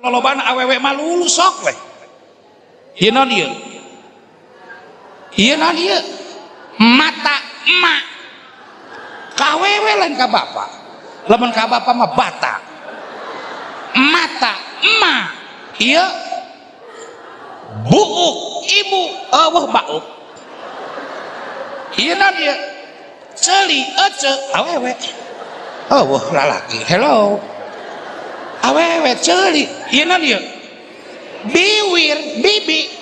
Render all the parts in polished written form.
Lolobana awewe mah lulu sok we. Ieu naon ieu? Ieu naon ieu? Mata emak. Ka awewe lain ka bapak. Lamun ka bapak mah bata. Mata emak. Ieu buuk ibu eueuh bauk. Ieu naon ieu? Ceuli ece awewe. Eueuh lalaki. Hello. Awewe ceuli. Ieu naon ieu? Biwir bibi.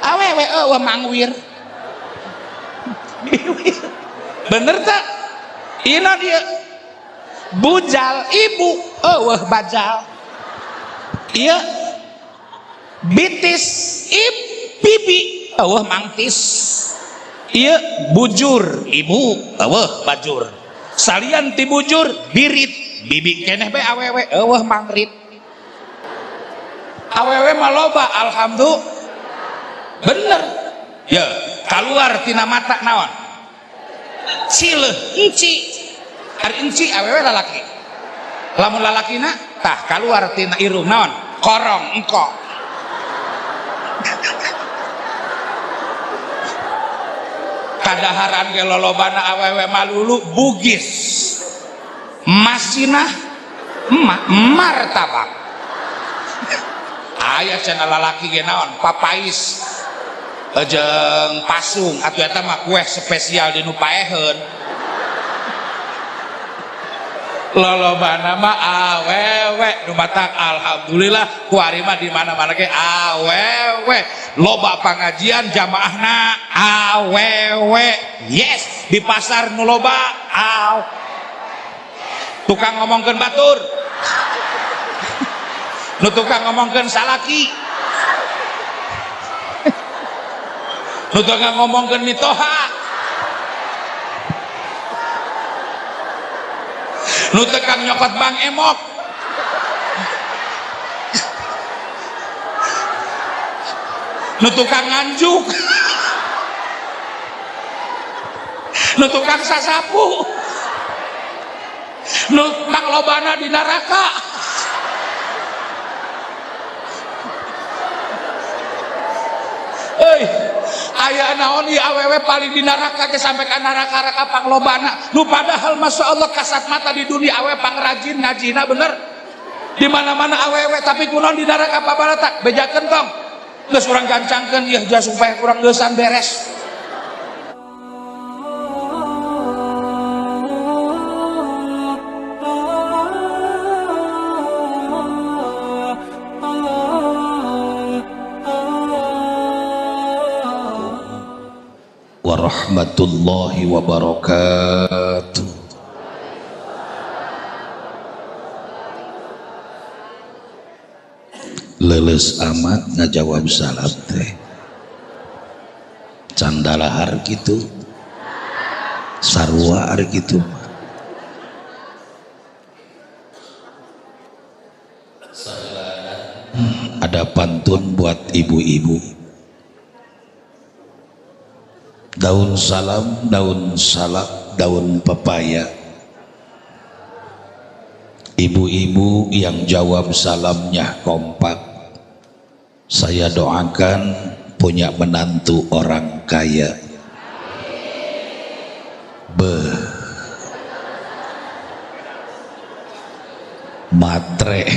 Awewe eueuh mangwir. Biwir. Bener tak? Ieu naon ieu? Bujal ibu eueuh bajal. Ieu bitis ib bibi eueuh mangtis. Ieu bujur ibu eueuh bajur. Salian ti bujur birit bibi keneh bae awewe eueuh mangrit. Awewe mah loba alhamdulillah. Bener. Ya, kaluar tina mata naon? Cileuh enci. Ari enci awewe lalaki. Lamun lalakina tah kaluar tina irung naon? Korong engkok. Kadaharan ge lolobana awewe malulu Bugis. Masinah martabak. Aya cenah lalaki ge naon? Papais jeung pasung atuh eta mah kue spesial di nu paeheun. Lolobana mah awewe nu matak alhamdulillah kuari mah di mana-mana ge awewe. Loba pangajian jamaahna awewe. Yes, di pasar nu loba aw. Tukang ngomongkeun batur. Nu tukang ngomongkeun salaki. Nu tukang ngomongkeun mitoha. Nu tukang nyokot bang emok. Nu tukang nganjuk. Nu tukang sasapu. Nu panglobana di neraka. Euy, aya naon ieu awewe paling di neraka ge sampai ka neraka-neraka panglobana. Nu padahal masya Allah kasat mata di dunia awewe pangrajin ngajina bener. Di mana-mana awewe tapi kunaon di neraka pabalata bejakeun tong. Geus urang gancangkeun ieu ja supaya kurang geusan beres. Warahmatullahi wabarakatuh. Leuleus amat ngajawab salam teh. Candalahar kitu. Sarua ari kitu. Ada pantun buat ibu-ibu. Daun salam, daun salak, daun pepaya. Ibu-ibu yang jawab salamnya kompak, saya doakan punya menantu orang kaya. Beuh. Matre.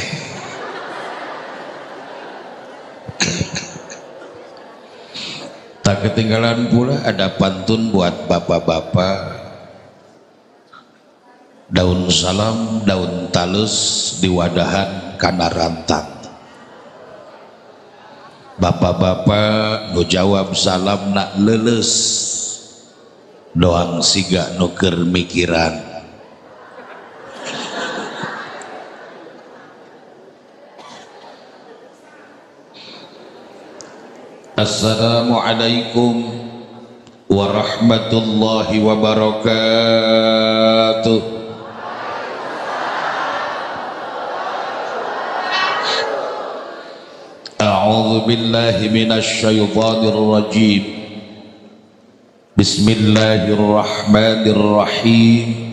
Tak ketinggalan pula ada pantun buat bapak-bapak. Daun salam, daun talus diwadahan kana rantang. Bapak-bapak nu jawab salam nak leuleus, doang siga nu keur mikiran. Assalamualaikum warahmatullahi wabarakatuh. A'udzu billahi minasy syaithanir rajim. Bismillahirrahmanirrahim.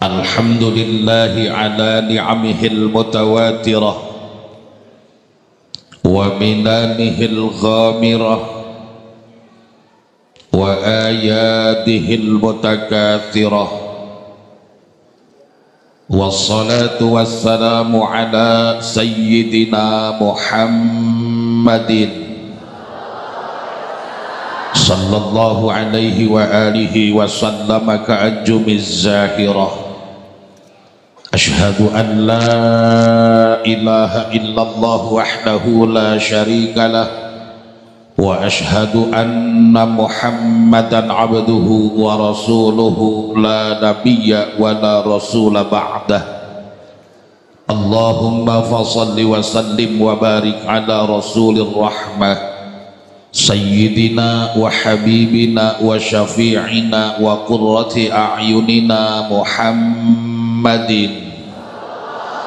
Alhamdulillahi ala ni'amihil mutawatirah wa minanihil ghamirah wa ayatihil mutakathirah. Wassalatu wassalamu ala sayyidina Muhammadin sallallahu alaihi wa alihi wa sallama ka'anjumiz zahirah. Ashhadu an la ilaha illallah wahdahu la syarika lah wa ashhadu anna Muhammadan abduhu wa rasuluhu la nabiyya wa la rasula ba'dah. Allahumma fasalli wa sallim wa barik ala rasulir rahmah sayyidina wa habibina wa syafi'ina wa qurrati a'yunina Muhammadin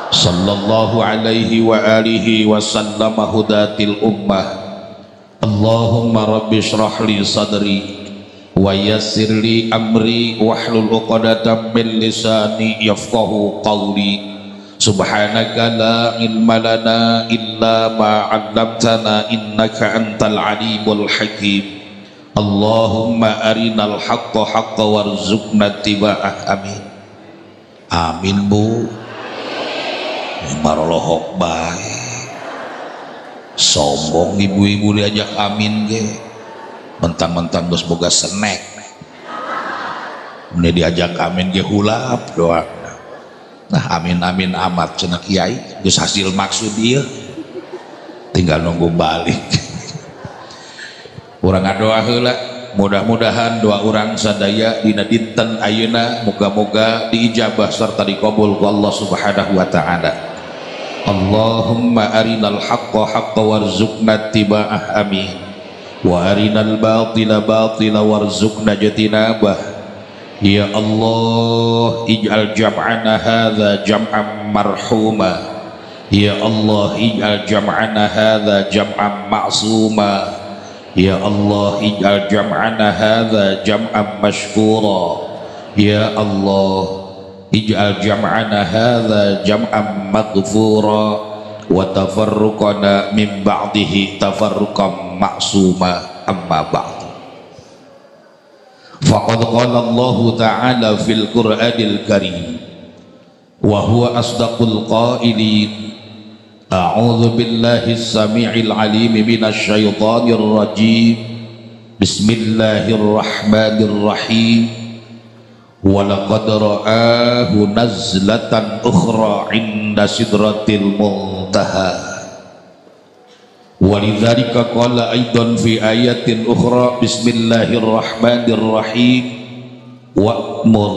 sallallahu alaihi wa alihi wa sallama hudatil ummah. Allahumma rabbi shrah li sadri wa yassir li amri wahlul 'uqdatam min lisani yafqahu qawli. Subhanaka la ilma lana illa ma 'allamtana innaka antal alimul hakim. Allahumma arinal haqqa haqqa warzuqna ittiba'ah. Amin. Amin bu. Marolohok bae. Sombong ibu-ibu diajak amin ge, mentang-mentang geus boga snack. Ini diajak amin ge hulap doang. Nah amin-amin amat cenah kiai geus hasil maksud ieu. Tinggal nunggu balik. Urang ngadoa heula, mudah-mudahan doa urang sadaya dina dinten ayeuna moga-moga diijabah serta dikabul ku Allah Subhanahu wa taala. Allahumma arinal haqqa haqqa warzuqna ittiba'ah. Amin. Wa arinal batila batila warzuqna ijtinabah. Ya Allah, ij'al jam'ana hadza jam'an marhuma. Ya Allah, ij'al jam'ana hadza jam'an ma'suma. Ya Allah, ij'al jam'ana hadza jam'an mashkura. Ya Allah, ij'al jam'ana hadza jam'an maghfura wa tafarruqana min ba'dihi tafarruqan ma'suma. Amma ba'du. Faqad qala Allahu ta'ala fil Qur'anil Karim wa huwa asdaqul qailin. A'udzu billahi as-sami'il 'alim minasy syaithanir rajim. Bismillahirrahmanirrahim. Walaqad ra'ahu nazlatan ukhra 'inda sidratil muntaha. Walidzalika qala aidan fi ayatin ukhra. Bismillahirrahmanirrahim. Wa'mur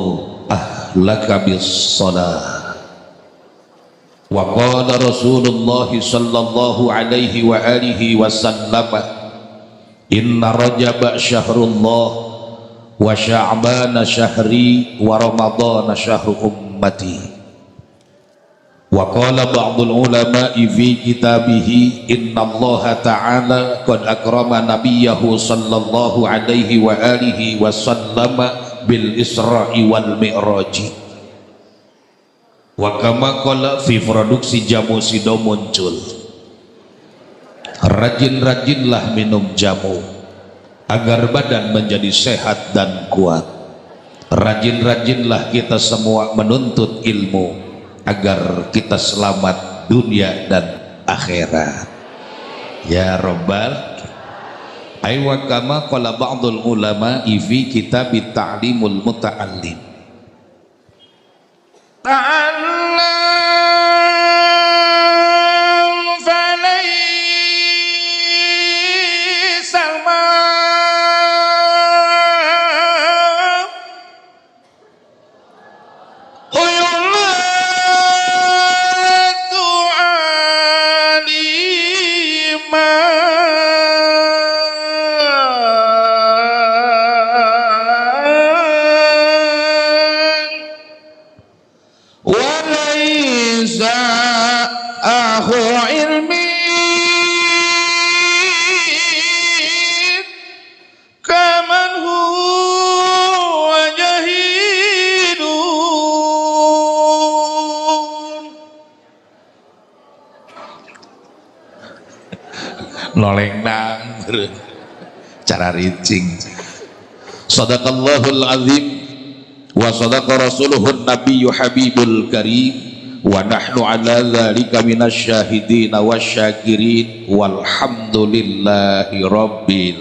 ahlaka bis-shalah. Wa qala Rasulullah sallallahu alaihi wa alihi wasallam, inna rajaba syahrullah wa sya'bana syahri wa ramadana syahru ummati. Wa qala ba'dul ulama'i fi kitabihi, innallaha ta'ala qad akrama nabiyahu sallallahu alaihi wa alihi wa sallama bil isra'i wal mi'raji. Wa kama qala fi produksi jamu sido muncul, rajin-rajinlah minum jamu agar badan menjadi sehat dan kuat. Rajin-rajinlah kita semua menuntut ilmu agar kita selamat dunia dan akhirat. Ya Rabbal. Aywa kama qala ba'dul ulama fi kitab Ta'limul Muta'allim. Ta'allam falaysa ma uyulatu alima. Akhu ilmi kaman huwa jahilu. Noleng nang cara rincing. Sadaqallahul azim wa sadaqa rasuluhun nabiyyu habibul karim wa nahnu ala dzalika minasyahidin wasyakirin walhamdulillahi rabbil.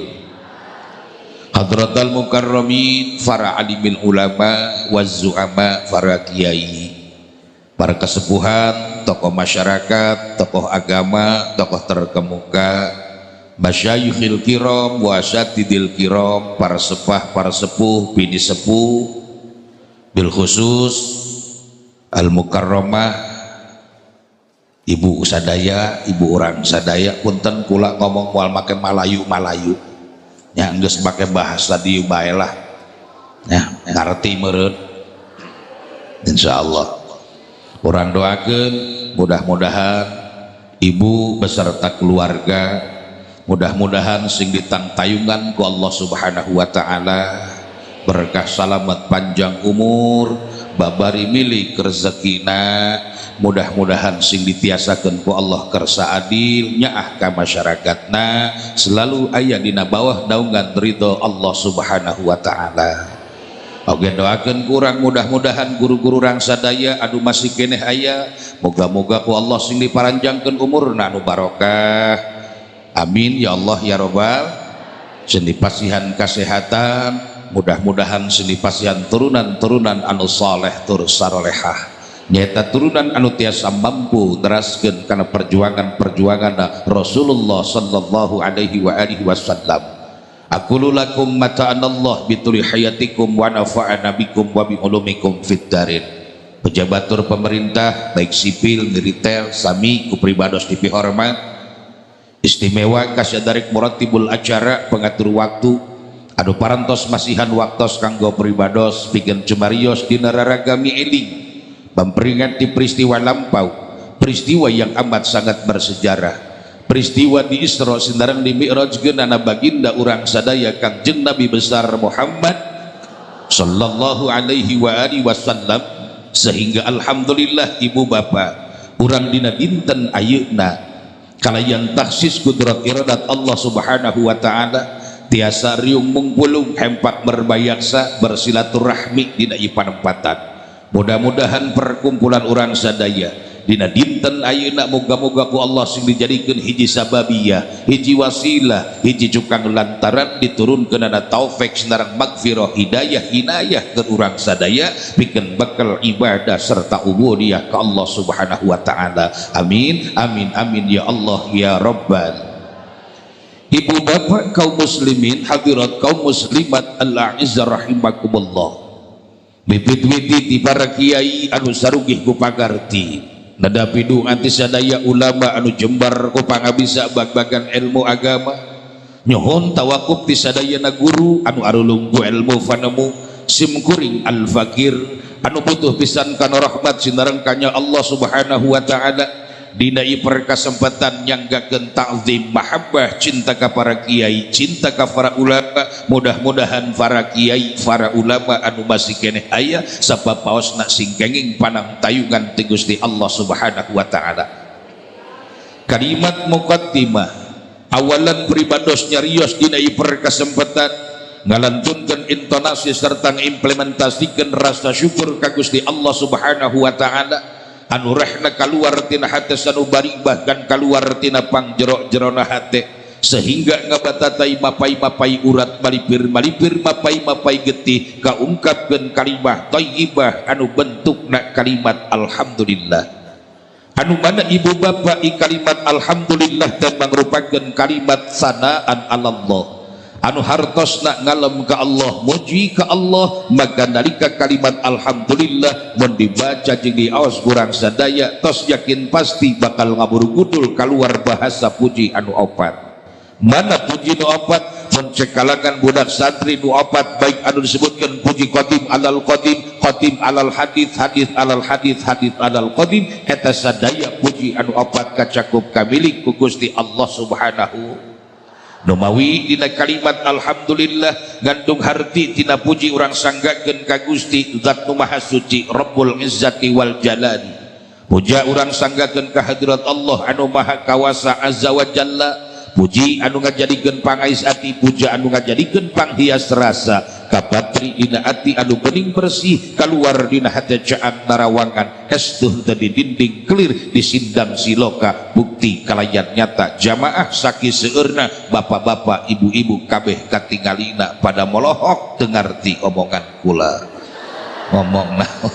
Hadratal mukarramin, para alimil ulama waz zu'ama, para kiai, para kesepuhan, tokoh masyarakat, tokoh agama, tokoh terkemuka, masyayikhil kiram wa asatidil kiram, para sepah, para sepuh, bini sepuh, bil khusus al mukarramah ibu sadaya, ibu orang sadaya. Punten kula ngomong moal make malayu malayu ya, geus make bahasa dieu bae lah ya, ngarti meureun insyaallah. Urang doakeun mudah-mudahan ibu beserta keluarga mudah-mudahan sing ditangtayungan ku Allah Subhanahu wa taala, berkah salamat, panjang umur, babari milik rezekina, mudah-mudahan sing ditiasakeun ku Allah kersa adil nyaah ka masyarakatna, selalu aya dina bawah naungan ridho Allah Subhanahu wa taala. Oke, doakeun kurang mudah-mudahan guru-guru urang sadaya anu masih keneh aya, moga-moga ku Allah sing diparanjangkeun umurna anu barokah, amin ya Allah ya robbal, sing dipasihan kasehatan, mudah-mudahan sing dipasihan turunan-turunan anu saleh tur sarolehah, nyaeta turunan anu tiasa mampu neraskeun kana perjuangan-perjuangan Rasulullah sallallahu alaihi wa alihi wasallam. Aqulu lakum mata'anallah bituli hayatikum wa nafa'ana bikum wa bi ulumikum fid darin. Pejabatur pemerintah baik sipil, militer, sami ku pribados dipihormat, istimewa kasyadarik muratibul acara, pengatur waktu anu parantos masihan waktos kanggo pribados pikeun cumarios dina raragami eling memperingati peristiwa lampau, peristiwa yang amat sangat bersejarah, peristiwa di Isra sinareng di Mi'raj ana baginda urang sadaya Kangjeng Nabi besar Muhammad sallallahu alaihi wa alihi wasallam. Sehingga alhamdulillah ibu bapak urang dina dinten ayeuna kalayan taksis kudrat iradat Allah Subhanahu wa taala tiasa riung mungpulung hempak berbayaksa bersilaturahmi dina ieu panempatan. Mudah-mudahan perkumpulan urang sadaya dina dinten ayeuna moga-moga ku Allah sing dijadikeun hiji sababiyah, hiji wasilah, hiji cukang lantaran diturunkeunana taufik sinareng magfirah, hidayah, inayah ke urang sadaya pikeun bekal ibadah serta ubudiyah ka Allah Subhanahu wa taala. Amin amin amin ya Allah ya Rabbal. Ibu bapak kaum muslimin, hadirat kaum muslimat al-a'izza rahimakumullah. Bibit-witi di para kiai anu sarugih ku pagarti, nada pidung anti sadaya ulama anu jembar ku pangabisa bag-bagan ilmu agama, nyohon tawakuf ti sadayana guru anu arulung ku ilmu fanemu, simkuring al-fakir anu butuh pisan kana rahmat sinareng kanya Allah Subhanahu wa taala. Dina perkesempatan nyanggakeun ta'zim mahabbah cinta ka para kiai, cinta ka para ulama, mudah-mudahan para kiai, para ulama anu masih keneh aya sabab paosna sing kenging panangtayungan ti Gusti Allah Subhanahu wa taala. Kalimat muqaddimah awalan pribados nyarios dina perkesempatan ngalantunkeun intonasi serta ngimplementasikeun rasa syukur ka Gusti Allah Subhanahu wa taala anu rehna kaluar tina hate sanubari bahkan kaluar tina pangjero-jerona hate sehingga ngabatatai mapai-mapai urat malipir-malipir mapai-mapai getih kaungkapkeun kalimah thayyibah anu bentukna kalimat alhamdulillah. Anu mana ibu bapak i kalimat alhamdulillah dan mangrupakeun kalimat sanaan alallah anu hartosna ngalem ka Allah, muji ka Allah, maka nalika kalimat alhamdulillah mun dibaca jeung diaos kurang sadaya tos yakin pasti bakal ngaburugudul keluar bahasa puji anu opat. Mana puji nu opat? Mun cek kalangan budak santri nu opat baik anu disebutkan puji qadim alal qadim, qadim alal hadits, hadits alal hadits, hadits alal qadim, eta sadaya puji anu opat kacakup kamilik ku Gusti Allah Subhanahu. Numawi dina kalimat alhamdulillah ngandung harti tina puji urang sanggakeun ka Gusti Zat nu Maha Suci Rabbul Izzati wal Jalali. Puja urang sanggakeun ka hadirat Allah anu Maha Kawasa Azza wa Jalla. Puji anu ngajadikeun pangais ati, puja anu ngajadikeun panghias rasa. Kapatri dina ati anu bening bersih, kaluar dina hate caang narawangan, estuh teu di dinding kelir di sindang siloka, bukti kalayan nyata jamaah saki seueurna, bapak-bapak ibu-ibu kabeh katingalina pada molohok teu ngarti omongan kula. Ngomong naon?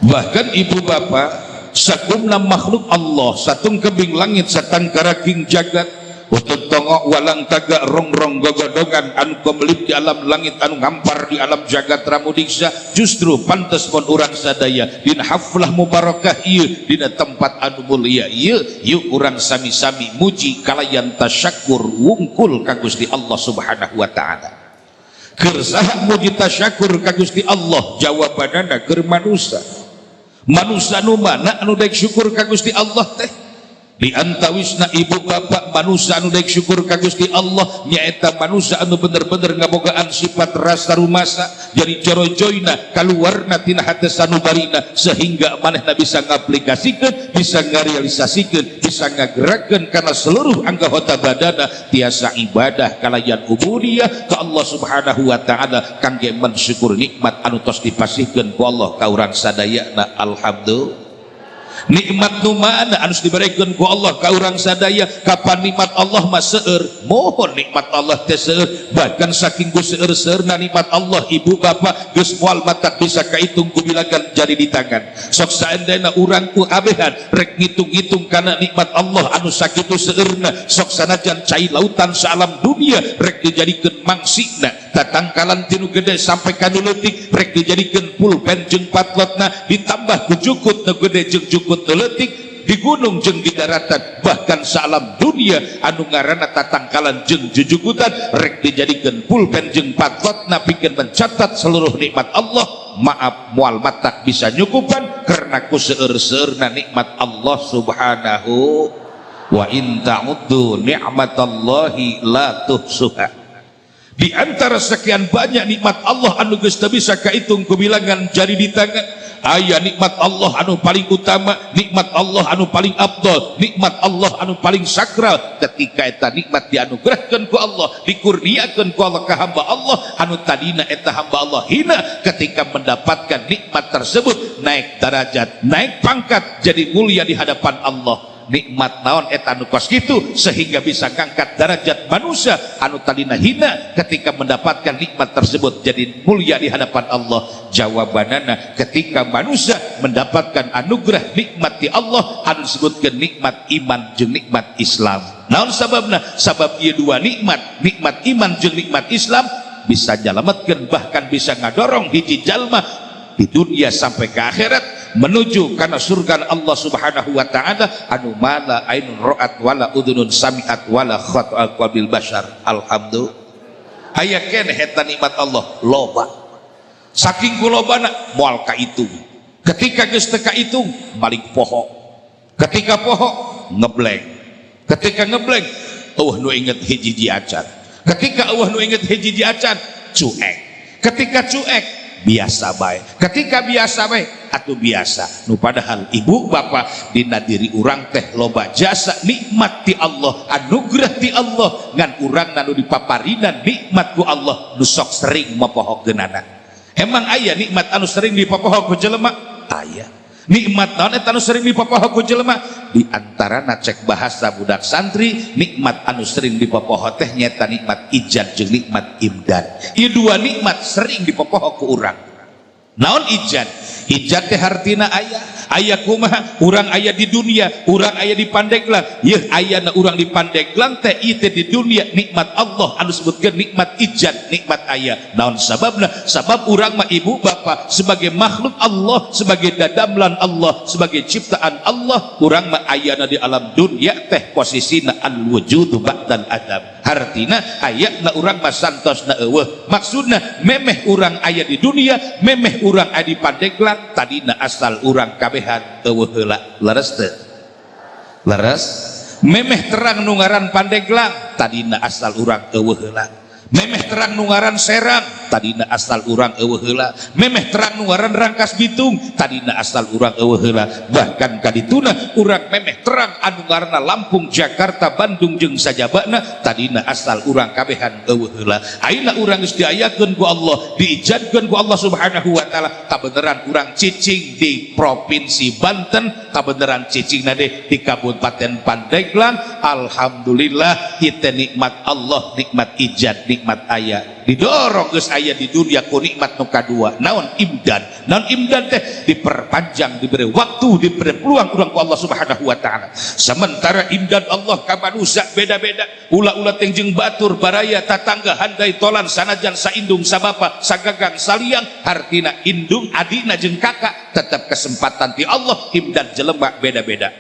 Bahkan ibu bapak, sakumna makhluk Allah, satung kebing langit satangkaraking jagat, utut tongok walang taga rongrong gogodongan anu kemelip di alam langit, anu ngampar di alam jagat ramudiksa, justru pantes mun urang sadaya dina haflah mubarakah ieu, dina tempat anu mulia ieu, yuk urang sami-sami muji kalayan tasyakur wungkul ka Gusti Allah Subhanahu wa taala. Keur saha muji tasyakur ka Gusti Allah? Jawabanana keur manusa. Manusa nu mana anu daek syukur ka Gusti Allah teh? Di antawisna ibu bapak, manusa anu daek syukur ka Gusti Allah nyaeta manusa anu bener-bener ngabogaan sifat rasa rumasa, jadi jorojoyna kaluarna tina hate sanubarina, sehingga manehna bisa ngaplikasikeun, bisa ngarealisasikeun, bisa ngagerakkeun kana seluruh anggota badana, tiasa ibadah kalayan ubudiyah ka Allah Subhanahu wa taala kangge mensyukur nikmat anu tos dipasihkeun ku Allah ka urang sadayana. Alhamdulillah. Nikmat nu mana anu diberikan ku Allah ka urang sadaya? Kapan nikmat Allah mah seueur? Mohon, nikmat Allah teh seueur. Bahkan saking ku seueur-seueurna nikmat Allah, ibu bapak, geus moal matak bisa kaitung ku bilangan jari di tangan. Sok saendaina urang ku abehan rek ngitung-ngitung kana nikmat Allah anu sakitu seueurna, sok sanajan cai lautan saalam dunia rek dijadikeun mangsina, tatangkalan tinu gede sampai ka nu leutik rek dijadikeun pulpen jeung patlotna, ditambah ku jukut nu gede jeung jukut nu leutik, di gunung jeung di daratan, bahkan saalam dunia anu ngaranna tatangkalan jeung jujukutan rek dijadikeun pulpen jeung patlotna pikeun mencatat seluruh nikmat Allah, maaf, moal matak bisa nyukupan karena ku seueur-seueurna nikmat Allah Subhanahu wa in ta'uddu ni'matallahi la tuhsuha. Di antara sekian banyak nikmat Allah anu geus teu bisa kaitung ku bilangan jari di tangan, aya nikmat Allah anu paling utama, nikmat Allah anu paling afdol, nikmat Allah anu paling sakral. Ketika eta nikmat dianugerahkeun ku Allah, dikurniakeun ku Allah ka hamba Allah anu tadina eta hamba Allah hina, ketika mendapatkan nikmat tersebut naik derajat, naik pangkat, jadi mulia di hadapan Allah. Nikmat naon eta anu kos kitu sehingga bisa ngangkat derajat manusia anu tadina hina, ketika mendapatkan nikmat tersebut jadi mulia di hadapan Allah? Jawabanana, ketika manusia mendapatkan anugerah nikmat di Allah anu disebutkan nikmat iman jeung nikmat Islam. Naon sababna? Sabab ieu dua nikmat, nikmat iman jeung nikmat Islam, bisa nyalametkeun, bahkan bisa ngadorong hiji jalma di dunia sampai ke akhirat menuju karena surga Allah Subhanahu wa taala anu ma la ainun ra'at wala udhunun sami'at wala khata'a qalbil bashar. Alhamdulillah, aya keneh eta nikmat Allah loba, saking kulobana moal kaitung. Ketika geus teu kaitung, balik poho. Ketika poho, ngebleng. Ketika ngebleng, euweuh nu inget hiji-hiji acan. Ketika euweuh nu inget hiji-hiji acan, cuek. Ketika cuek, biasa bae. Ketika biasa bae, atau biasa. Nu padahal ibu bapak, dina diri urang teh loba jasa nikmat ti Allah, anugerah ti Allah, ngan urang nu dipaparinan nikmat ku Allah nu sok sering mapohokeunana. Emang aya nikmat anu sering dipopoho ku jelema? Aya. Nikmat naon eta anu sering dipopoho ku jelema? Di antarana, cek bahasa budak santri, nikmat anu sering dipopoho teh nyata nikmat ijad jeung nikmat imdad. Ieu dua nikmat sering dipopoho ku urang. Naon ijad? Ijad teh hartina aya. Aya kumaha? Urang aya di dunia, urang aya di Pandeglang. Yeuh, ayana urang di Pandeglang teh ieu teh di dunia nikmat Allah anu disebutkeun nikmat ijad, nikmat aya. Naon sababna? Sabab urang mah, ibu bapak, sebagai makhluk Allah, sebagai dadamlan Allah, sebagai ciptaan Allah, urang mah ayana di alam dunia teh posisina al wujudu ba'dal adam. Hartina ayana urang mah santosna euweuh. Maksudna memeh urang aya di dunia, memeh urang aya di Pandeglang, tadina asal urang kabehan euweuh heula. Leres teu? Leres. Memeh terang nu ngaran Pandeglang, tadina asal urang euweuh heula. Memeh terang nu ngaran Serang, tadina asal urang eueuh heula. Memeh terang nu ngaran Rangkas Bitung, tadina asal urang eueuh heula. Bahkan kadituna urang memeh terang anu ngaranna Lampung, Jakarta, Bandung jeung sajabana, tadina asal urang kabehan eueuh heula. Ayeuna urang geus diayakeun ku Allah, diijadkeun ku Allah Subhanahu wa taala, kabeneran urang cicing di Provinsi Banten, kabeneran cicingna deh di Kabupaten Pandeglang. Alhamdulillah ieu teh nikmat Allah, nikmat ijad, nikmat aya didorong geus aya di dunia ku nikmat nu kadua naon imdad. Naon imdad teh diperpanjang, diberi waktu, diberi peluang urang ku Allah Subhanahu wa taala. Sementara imdad Allah ka manusia beda-beda, ulah-ulah teh jeung batur baraya tatangga handai tolan sanajan saindung sabapa sagagang saliang, hartina indung adina jeung kakak, tetap kesempatan ti Allah imdad jelema beda-beda.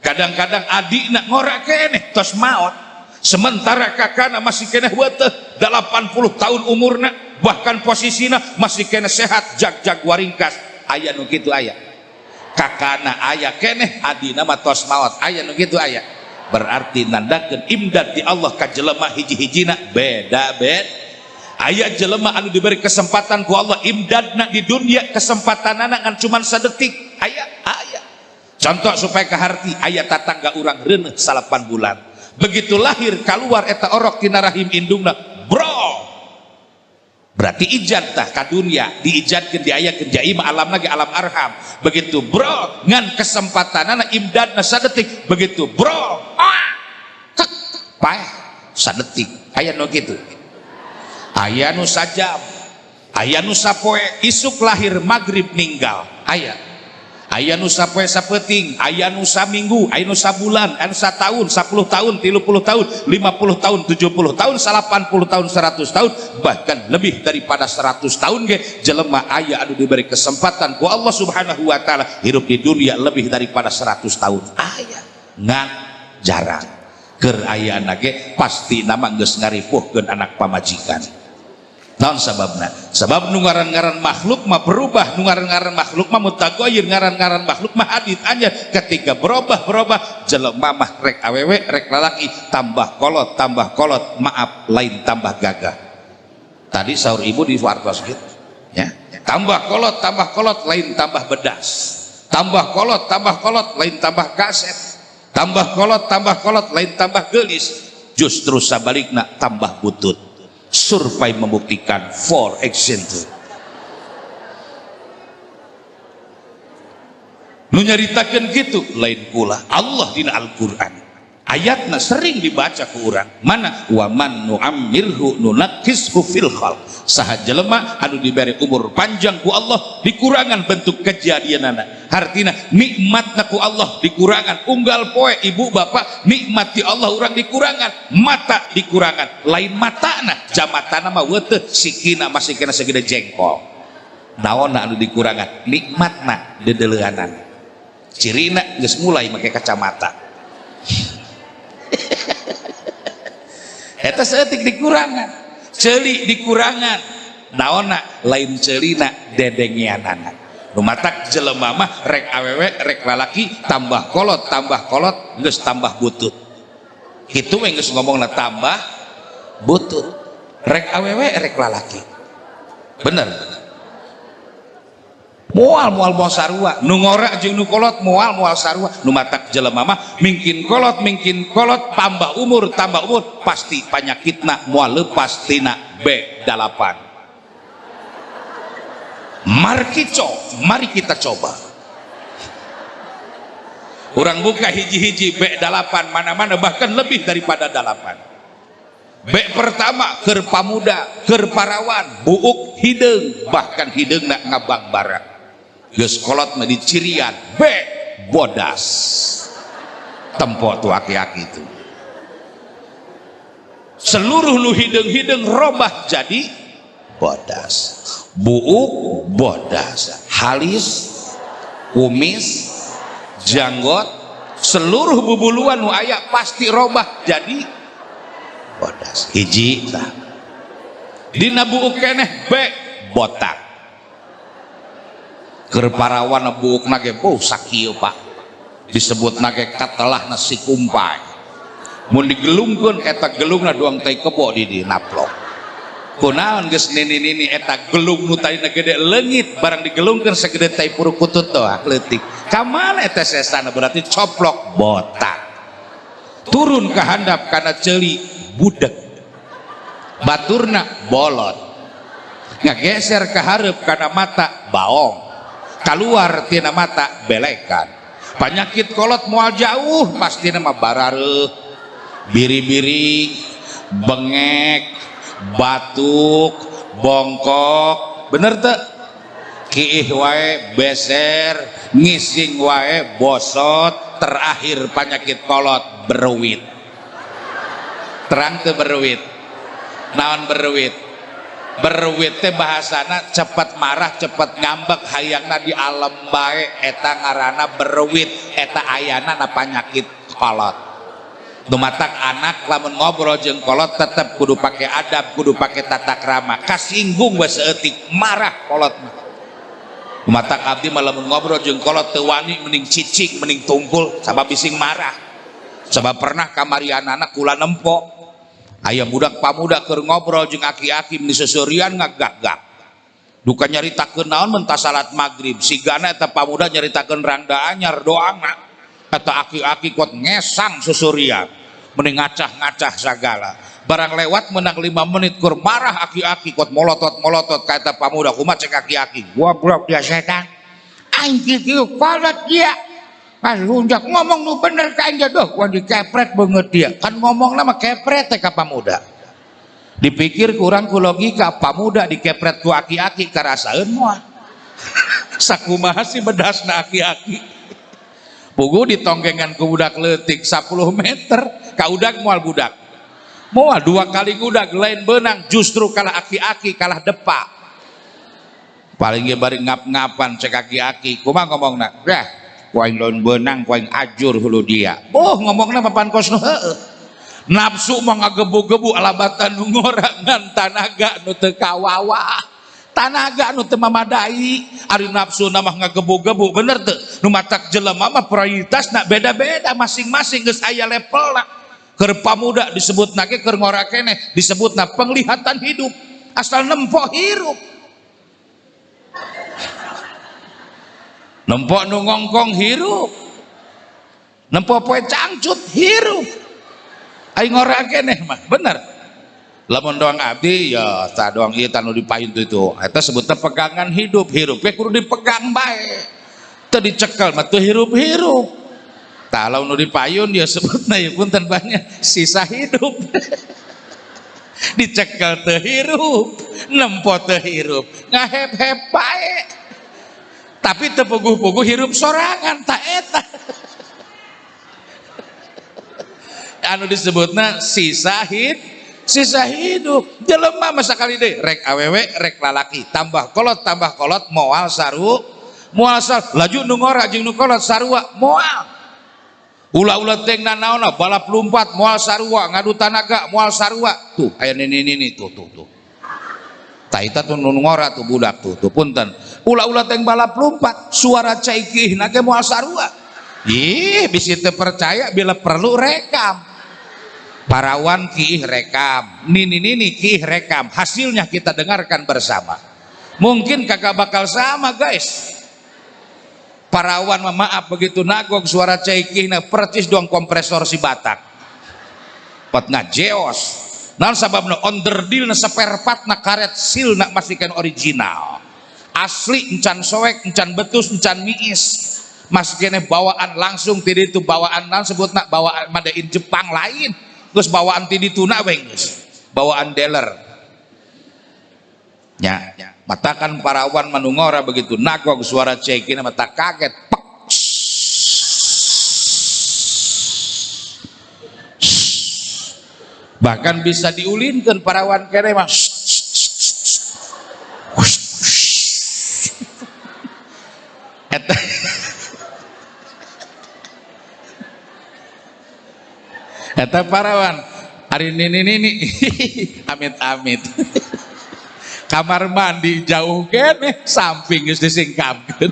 Kadang-kadang adina ngora keneh tos maot, sementara kakana masih keneh weteh 80 tahun umurna, bahkan posisina masih keneh sehat jag-jag waringkas. Aya nu kitu aya, kakana aya keneh, adina mah tos maot, aya nu kitu aya. Berarti nandakeun imdad di Allah ka jelema hiji-hijina beda-beda. Aya jelema anu diberi kesempatan ku Allah imdadna di dunia, kesempatanana ngan cuman sadetik, aya aya. Contoh supaya kaharti, aya tatangga urang reuneuh 8 bulan, begitu lahir keluar eta orok tina rahim indungna bro, berarti ijad tah ka dunia, diijadkeun diayakeun jaima alam lagi alam arham. Begitu bro ngan kesempatanana imdadna sadetik, begitu bro ah kek paeh sadetik. Aya nu kitu, aya nu sajam, aya nu sapoe, isuk lahir magrib ninggal, aya. Aya nu sapoe sapeuting, aya nu saminggu, aya nu sabulan, aya nu sataun, 10 tahun, 30 tahun, 50 tahun, 70 tahun, 80 tahun, 100 tahun, bahkan lebih daripada 100 tahun ge jelema aya anu diberi kesempatan ku Allah Subhanahu wa taala hidup di dunia lebih daripada 100 tahun. Aya ngan jarang. Keur ayana ge pasti nama geus ngaripuhkeun anak pamajikan. Naon sababna? Sabab nu ngaran-ngaran makhluk mah berubah, nu ngaran-ngaran makhluk mah mutagoyir, ngaran-ngaran makhluk mah hadit anyar. Ketika berubah-berubah jelema mah rek awewe rek lalaki tambah kolot, maaf lain tambah gagah. Tadi sahur ibu di wartos gitu ya. Tambah kolot lain tambah bedas. Tambah kolot lain tambah kaset. Tambah kolot lain tambah gelis. Justru sabalikna tambah butut. Survei membuktikan for example. Nu nyaritakeun kitu lain kula Allah dina Al-Qur'an. Ayatna sering dibaca ku urang. Mana wa man nu'ammirhu nunakkishu fil khalq. Saha jelema anu diberi umur panjang ku Allah dikurangan bentuk kejadianana. Hartina nikmatna ku Allah dikurangan, unggal poe ibu bapak nikmat di Allah urang dikurangan, mata dikurangan, lain matana jamatana mah weuteuh sikina masih kena segede jengkol. Naonna anu dikurangan? Nikmatna dedeleuanan. Cirina geus mulai make kacamata. Eta saeutik dikurangan, ceuli dikurangan, naonna lain ceulina dedengeanana. Nu matak jelema mah rek awewe rek lalaki tambah kolot geus tambah butut. Kitu we geus ngomongna tambah butut. Rek awewe rek lalaki. Bener. Moal moal moal sarua, nu ngora jeung nu kolot moal moal sarua. Nu matak jelema mah mingkin kolot tambah umur pasti panyakitna moal lepas tina B8. Mari kita coba. Urang buka hiji-hiji B8 mana-mana bahkan lebih daripada 8. B pertama keur pamuda, keur parawan, buuk hideung, bahkan hideungna ngabang bara. Geus kolot mah dicirian B bodas. Tempo tuh aki-aki itu. Seluruh nu hideung-hideung robah jadi bodas. Buuk bodas, halis, kumis, janggot, seluruh bubuluan nu aya pasti robah jadi bodas. Hiji tah. Dina buuk keneh B botak. Keur parawan buukna ge beuh sakieu Pak. Disebutna ge katelahna si kumpai. Mun digelungkeun eta gelungna doang tai kebo di naplok. Kunaon geus nini-nini eta gelung nu tadina gede leungit barang digelungkeun segede tai purukutut doang leutik. Ka mana eta sesana berarti coplok botak. Turun ke handap kana ceuli budeg. Baturna bolot. Ngageser ke hareup kana mata baong. Kaluar tina mata belekan. Penyakit kolot moal jauh pastina mah barareuh, biri-biri, bengek, batuk, bongkok, bener teu? Kiih wae beser, ngising wae bosot, terakhir penyakit kolot beruwit. Terang teu beruwit? Naon beruwit? Beruwit teh bahasana cepet marah, cepet ngambek, hayangna di alam bae, eta ngaranna beruwit, eta ayana na penyakit kolot. Nu matak anak lamun ngobrol jeung kolot tetep kudu pake adab, kudu pake tata krama. Kasinggung we saeutik marah kolot mah. Nu matak abdi mah lamun ngobrol jeung kolot teu wani mending cicing, mending tungkul sabab bising marah. Sabab pernah kamarianana kula nempo. Aya budak pamuda keur ngobrol jeung aki-aki di seserian ngagak-gak. Duka nyaritakeun naon mentah salat magrib, sigana eta pamuda nyaritakeun rangda anyar doangna. Kata aki-aki kuat ngesang susurian, mending ngacah-ngacah sagala. Barang lewat menang 5 menit kur marah aki-aki kuat molotot-molotot ka eta pamuda, kumaha cek aki-aki? Goblok dia setan. Aing kieu kolot dia. Pas lunjak ngomong nu bener ka aing doh, gua dikepret beungeut dia. Kan ngomongna mah kepret teh ka pamuda. Dipikir kurang ku logika pamuda dikepret ku aki-aki karasaeun moal. Sakumaha sih bedasna aki-aki. Pugu ditonggengan ku budak leutik 10 meter, ka udag moal budak. Moal 2 kali gudag lain beunang, justru kalah aki-aki kalah depa. Paling ge bari ngap-ngapan cek aki-aki, kumaha ngomongna? Dah, ku aing lain beunang, ku aing ajur hulu dia. Oh, ngomongna papan kos nu heueuh. Nafsu mah ngagebu-gebu alabatan nu ngora ngan tanaga nu teu kawawa. Tanaga nu teu mamadai, ari nafsu mah ngagebu-gebu, bener teu? Nu matak jelema mah prioritasna beda-beda masing-masing geus aya levelna. Keur pamuda disebutna ge keur ngora keneh disebutna penglihatan hidup, asal nempo hirup. Nempo nu ngongkong hirup. Nempo poe cangcut hirup. Ari ngora keneh mah, bener. Lamun doang abdi ya tah doang ieu tah nu dipayun itu eta sebutna pegangan hidup, hirup we kudu dipegang bae, teu dicekel mah teu hirup-hirup. Tah lamun nu dipayun ya sebutna ieu punten banyak sisa hidup. Dicekel teu hirup, nempo teu hirup, ngahep-hep bae. Tapi teu puguh-puguh hirup sorangan tah eta. Anu disebutna sisa hidup. Sisa hidup jelema masa kali deh rek awewe rek lalaki tambah kolot moal saru moal sar laju nu ngora jeung nu kolot sarua moal ulah-ulah teh nanaonna balap lumpat moal sarua ngadu tanaga moal sarua tuh aya nini-nini tuh tuh tuh tah eta tuh nu ngora tuh budak tuh tuh punten ulah-ulah teh balap lumpat suara cai kiihna ge moal sarua. Ih bisi teu percaya bila perlu rekam. Parawan kiih rekam, nini-nini kiih rekam, hasilnya kita dengarkan bersama. Mungkin kagak bakal sama guys. Parawan mah maaf begitu nagog suara caikihna percis doang kompresor si Batak. Pot ngajeos. Naon sababna onderdil na seperpat na karet sil na masih kan original. Asli encan soek, encan betus, encan miis. Masih kene bawaan langsung ti ditu bawaan naon sebutna bawaan made in Jepang lain. Geus bawaan ti dituna we geus. Bawaan dealer. Nya, matakan parawan manungora begitu nagog suara cekina mata kaget. Pek. Bahkan bisa diulinkeun parawan kene mah. Eta eta parawan hari nini-nini amit-amit kamar mandi jauh kene samping geus disingkapkeun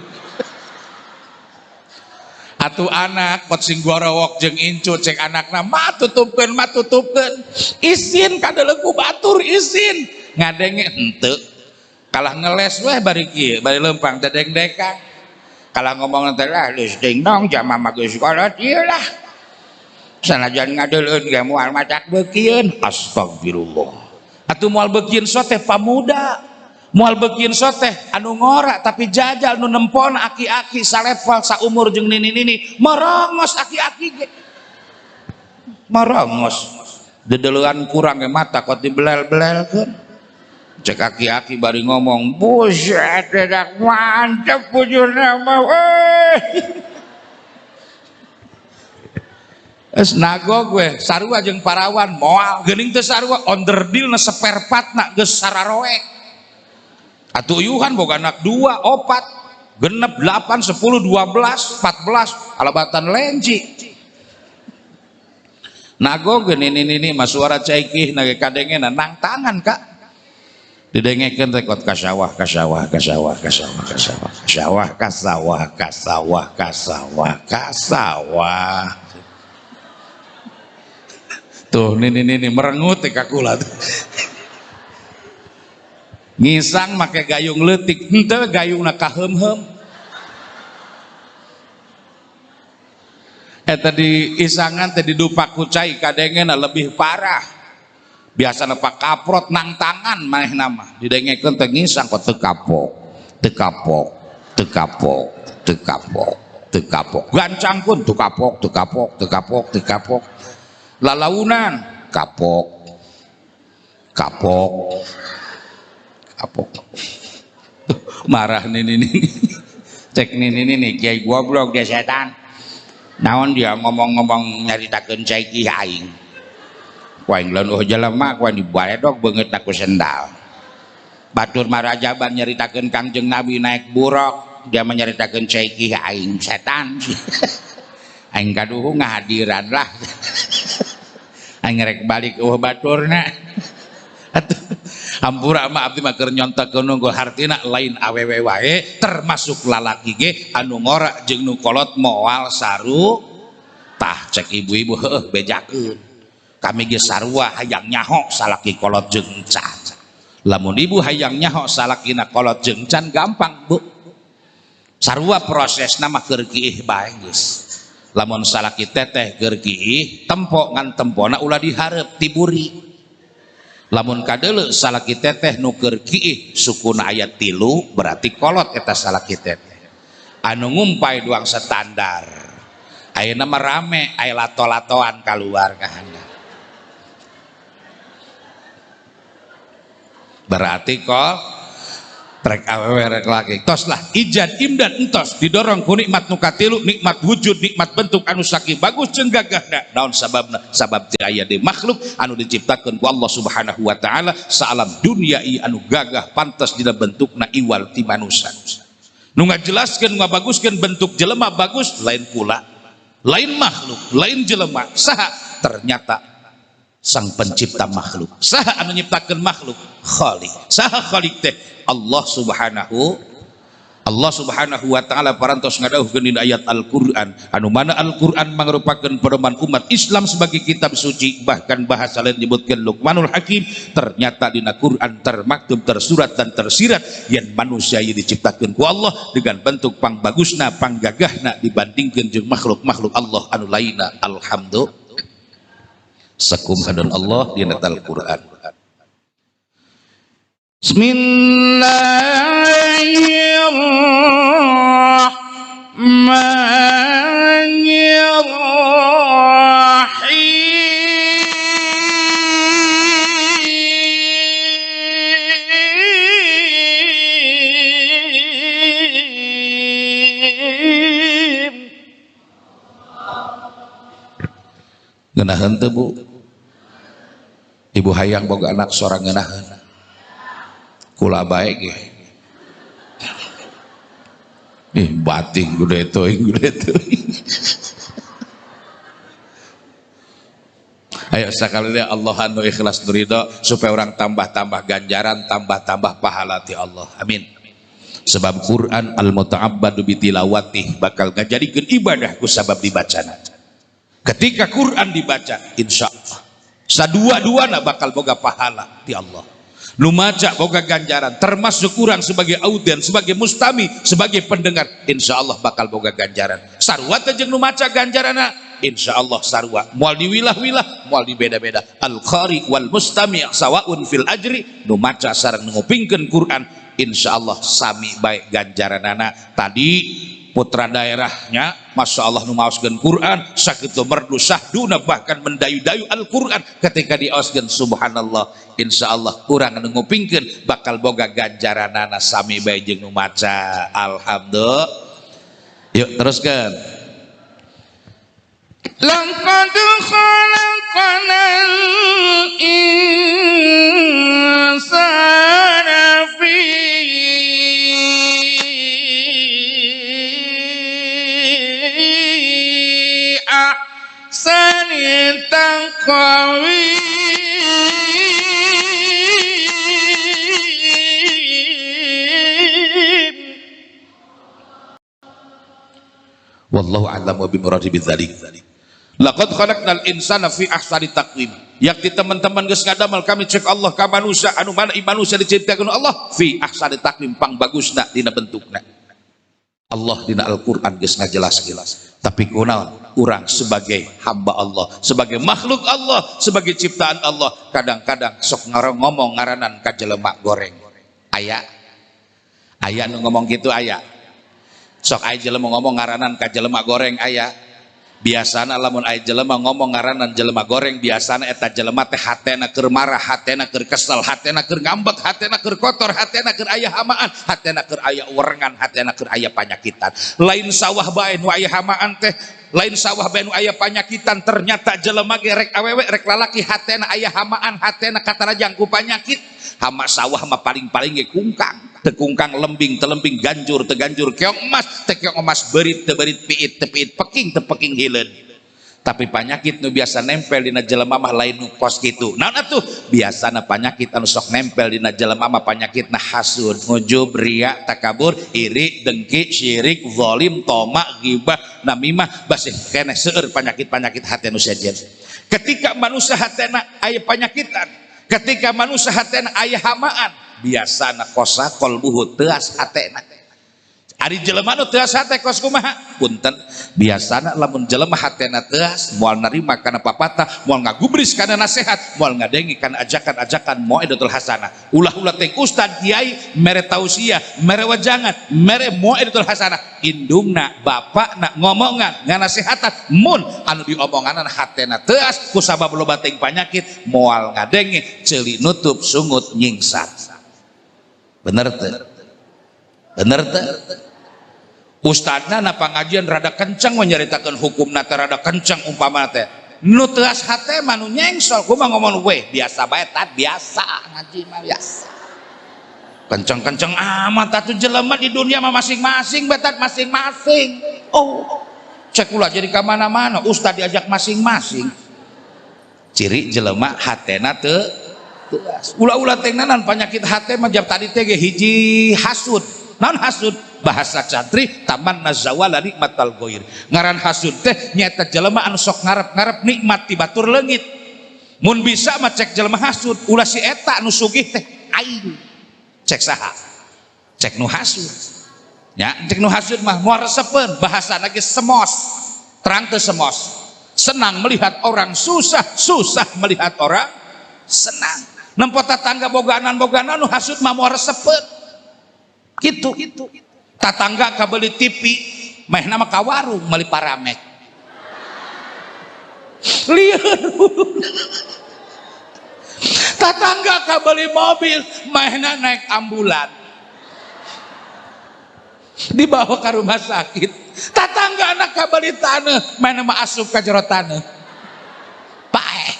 atuh anak pot sing gorowok jeung incu cek anakna mah tutupkeun isin kadeleng ku batur isin Ngadenge henteu. Kalah ngeles weh bari kieu, bari lempang teh dengdekang. Kalah ngomong teh lah geus ding dong jama mah geus kolot ieu lah. Sanajan ngadeuleun ge moal matak beukieun. Astagfirullah. Atuh moal beukieun soteh pamuda. Moal beukieun soteh anu ngora tapi jajal nu nempon aki-aki salevel saumur jeung nini-nini merongos aki-aki ge. Merongos. Dedeulean kurang ge mata kot dibelel-belelkeun. Cek aki-aki bari ngomong, buset dedak mantep bujurna mah euy. Es nagog we sarua jeung parawan moal geuning teu sarua onderdil na seperpatna geus sararoek. Atuh uyuhan boga anak 2, 4, 6, 8, 10, 12, 14 alabatan lenci. Nagog geuning nini mah suara caikih na ge kadengena nang tangan kak. Didengekeun teh kot ka sawah ka sawah ka sawah ka sawah ka sawah ka sawah ka sawah ka sawah ka sawah ka sawah. Tuh nini merengut teh ka kula. Ngisang make gayung leutik henteu gayungna kaheum-heum. Eta di isangan teh didupak ku cai kadengena lebih parah. Biasana pak kaprot nang tangan manehna mah didengekeun teh ngisang kok teu kapok teu kapok teu kapok teu kapok teu kapok gancangkeun teu kapok teu kapok teu kapok teu kapok lalaunan kapok kapok kapok. Marah nini nini cek nini nini kiai goblok dia setan naon dia ngomong-ngomong nyaritakeun cai ki aing. Kuaing leuh jelema kuaing dibaledog beungeut ku sendal. Batur marajaban nyaritakeun Kangjeng Nabi naik buruk, dia menyaritakeun cai ki aing setan. Aing kaduhu ngahadiran lah. Aing rek balik eueuh baturna. Atuh hampura mah abdi mah keur nyontokeun nunggu hartina lain awewe wae termasuk lalaki ge anu ngora jeung nu kolot moal saru tah cek ibu-ibu heueuh bejakeun. Kami ge sarua hayang nyaho salaki kolot jeung can. Lamun ibu hayang nyaho salakina kolot jeung can gampang bu. Sarua prosesna mah keur kiih bae geus. Lamun salaki teteh keur kiih tempo ngan tempona ulah dihareup tiburi. Lamun kadeuleu salaki teteh nu keur kiih sukuna aya 3 berarti kolot eta salaki teteh. Anu ngumpai duang standar. Ayeuna mah rame aya lato-latoan kaluar ka handap. Berarti kol trek awewe rek laki tos lah ijad imdad entos didorong ku nikmat nu katilu nikmat wujud nikmat bentuk anu saking bagus jeung gagahna naon sababna sabab teu aya di makhluk anu diciptakeun ku Allah Subhanahu wa taala saalam dunia ieu anu gagah pantes dina bentukna iwal ti manusa nu ngajelaskeun ngabaguskeun bentuk jelema bagus lain kula lain makhluk lain jelema saha ternyata sang pencipta makhluk. Saha anu nyiptakeun makhluk? Khalik. Saha khalik teh? Allah Subhanahu wa taala parantos ngadawuhkeun dina ayat Al-Qur'an anu mana Al-Qur'an mangrupakeun pedoman umat Islam sebagai kitab suci bahkan bahasa lain disebutkeun Luqmanul Hakim ternyata dina Qur'an termaktub tersurat dan tersirat yen manusia ieu diciptakeun ku Allah dengan bentuk pangbagusna panggagahna dibandingkeun jeung makhluk-makhluk Allah anu lainna. Alhamdulillah. Sakum hadan Allah di Al-Qur'an. Bismillahirrahmanirrahim. Ngeunaheun teu Bu? Ibu hayang boga anak sorang ngeunaheun. Kula bae ge. Ih bating gede teuing gede teuing. Ayo sakali deui Allah anu ikhlas ridho supaya orang tambah-tambah ganjaran, tambah-tambah pahala ti Allah. Amin. Sebab Quran al-muta'abbadu bitilawatih bakal ngajadikeun ibadah ku sabab dibacana. Ketika Quran dibaca, insya Allah sadua-duana bakal boga pahala ti Allah. Nu maca boga ganjaran, termasuk urang sebagai audiens, sebagai mustami, sebagai pendengar, insya Allah bakal boga ganjaran. Sarua teh jeung nu maca ganjaranna, insya Allah sarua. Moal diwilah-wilah, moal dibeda-beda. Al-qari wal mustami' sawaun fil ajri, nu maca sareng nu ngupingkeun Quran, insya Allah sami bae ganjaranana. Tadi putra daerahnya Masya Allah nu maoskeun Quran sakitu merdu sahduna bahkan mendayu-dayu Al-Quran ketika dioskeun subhanallah, insya Allah urang nu ngupingkeun bakal boga ganjaranana sami bae jeung nu maca. Alhamdulillah. Yuk teruskan. Laqad khalaqnal insana fi ahsani taqwim. Wallahu a'lamu bimuradi bidzalik. Laqad khalaqnal insana fi ahsani taqwim. Yakti teman-teman geus ngadamel kami cek Allah ka manusia anu mana manusia diciptakeun Allah fi ahsani taqwim pang bagusna dina bentukna. Allah dina Al-Qur'an geus ngajelas-jelas. Tapi kunaon urang sebagai hamba Allah, sebagai makhluk Allah, sebagai ciptaan Allah, kadang-kadang sok ngomong ngaranan ka jelema goreng. Aya aya nu ngomong kitu aya. Sok aya jelema ngomong ngaranan ka jelema goreng aya. Biasana lamun aya jelema ngomong ngaranan jelema goreng, biasana eta jelema teh hatena keur marah, hatena keur kesel, hatena keur ngambek, hatena keur kotor, hatena keur aya hamaan, hatena keur aya werengan, hatena keur aya panyakitan. Lain sawah bae nu aya hamaan teh, lain sawah bae nu aya panyakitan, ternyata jelema ge rek awewe rek lalaki hatena aya hamaan, hatena katarajang ku panyakit. Hama sawah mah paling-paling ge kungkang. Tekungkang lembing, telembing ganjur, teganjur keong emas, tekeong emas berit, teberit piit, tepiit peking, tepeking hileun. Tapi panyakit nu biasa nempel dina jelema mah lain nu kos kitu. Naon atuh? Biasana panyakit anu sok nempel dina jelema mah panyakitna hasud, ujub, riya, takabur, iri, dengki, syirik, zalim, tomak, ghibah, namimah, basih keneh seueur panyakit-panyakit hate nu sejen. Ketika manusia hatena aya panyakitan, ketika manusia hatena aya hamaan, biasana kosa kolbuhu teas hatena. Ari jelema nu teas hate kos kumaha? Punten, biasana lamun jelema hatena teas moal narima kana papatah, moal ngagubris kana nasihat, moal ngadengi kana ajakan-ajakan mauidatul hasanah. Ulah-ulah teh ustad kiai mere tausiah, mere wajangan, mere mauidatul hasanah. Indungna, bapakna ngomongan, nganasehatan, mun anu diomonganan hatena teas kusabab loba teh panyakit, moal ngadengi, ceuli nutup sungut nyingsat. Bener teh? Bener teh? Ustadna na pangajian rada kenceng menyeritakan hukumna teh rada kenceng umpama teh. Nu teas hate mah nu nyengsol, kumaha ngomong weh biasa bae tat biasa ngaji mah biasa. Kenceng-kenceng amat atuh jelema di dunia mah masing-masing bae tat masing-masing. Oh, cek ulah jadi ka mana-mana ustad diajak masing-masing. Ciri jelema hatena teu teas. Ulah-ulah teh nanan panyakit hate mah jam tadi teh ge hiji hasud. Naon hasud? Bahasa cantri taman nazawala nikmatal goir. Ngaran hasud teh nyaeta jelema anu sok ngarep-ngarep nikmat ti batur leungit. Mun bisa mah cek jelema hasud, ulah si eta anu sugih teh aing. Cek saha? Cek nu hasud. Nya, cek nu hasud mah moal resepeun, bahasana ge semos. Terang teu semos. Senang melihat orang susah, susah melihat orang senang. Nempo tatangga boganan-boganan nu hasud mah moal resepeun. Gitu. Tatangga kabeli TV, mehna mah ka warung meuli paramek. Lieur. Tatangga kabeli mobil, mehna naik ambulan. Dibawa ke rumah sakit. Tatangga anak kabeli taneuh, mehna mah asup ka jero taneuh. Paeh.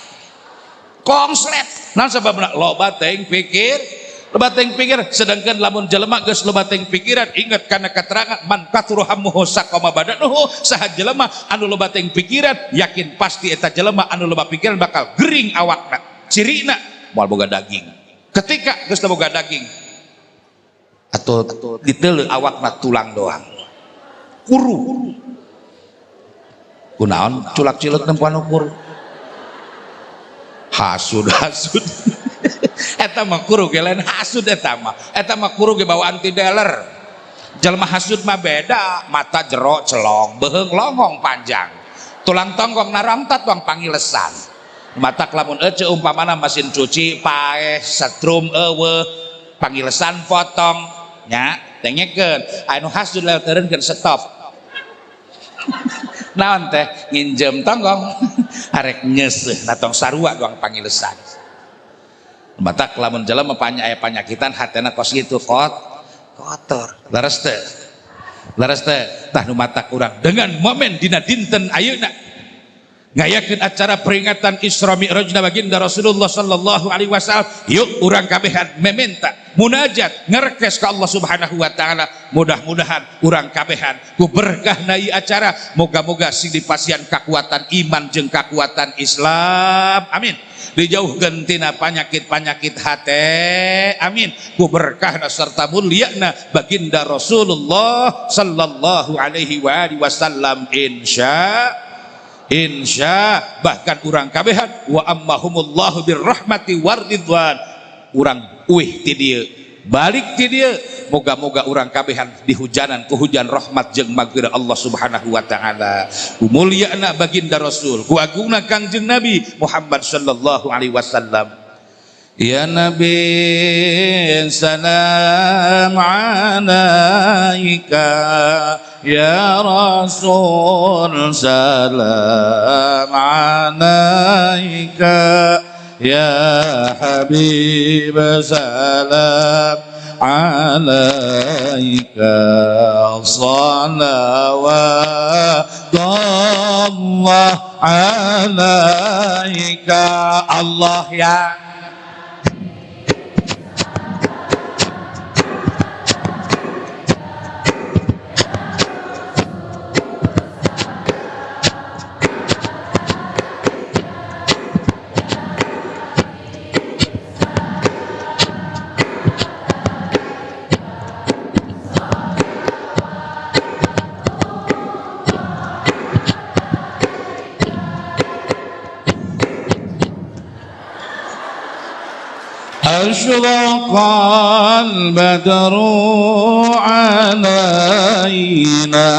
Kongslet. Naon sababna? Loba teuing pikir. Loba teuing pikir, sedangkan lamun jelema geus loba teuing pikiran, ingat kana keterangan man katsura hammuhu saqama badanuhu, saha jelema anu loba teuing pikiran, yakin pasti eta jelema anu loba pikiran bakal gering awakna. Cirina moal boga daging. Ketika geus boga daging atau diteuleuh awakna tulang doang. Kuru. Kunaon culak-cileuk nempo anu kuru? Hasud hasud. Eta mah kuru ge lain hasud eta mah. Eta mah kuru ge bawaan ti dealer. Jelema hasud mah beda, mata jero celong, beuheung longong panjang. Tulang tonggong narangtat tuang pangilesan. Matak lamun ece umpamana mesin cuci paeh setrum eueuh pangilesan potong nya dengekeun anu hasud lewat eureunkeun stop. Naon teh nginjem tonggong arek nyeuseuh na tong sarua doang pangilesan. Matak lamun jelema aya panyakitan hatena kos kitu kotor. Leres teh. Leres teh tah nu matak urang dengan momen dina dinten ayeuna ngayakeun acara peringatan Isra Mi'rajna baginda Rasulullah sallallahu alaihi wasallam, yuk urang kabehan meminta munajat ngerekes ka Allah Subhanahu wa taala. Mudah-mudahan urang kabehan ku berkahna ieu acara moga-moga sing dipasihan kakuatan iman jeung kakuatan Islam, amin. Dijauhkeun tina panyakit-panyakit hate, amin. Ku berkahna serta mulyana baginda Rasulullah sallallahu alaihi wa alihi wasallam, insya bahkan urang kabehan wa ammahumullahu birrahmati waridwan. Urang uih ti dieu balik ti dieu moga-moga urang kabehan dihujanan ku hujan rahmat jeung magfirah Allah Subhanahu wa taala. Ku mulyana baginda Rasul, ku agungna Kangjeng Nabi Muhammad sallallahu alaihi wasallam. Ya Nabi salam alaika, ya Rasul salam alaika, ya Habib salam alaika, salawatullah alaika. Allah ya أشرق البدر علينا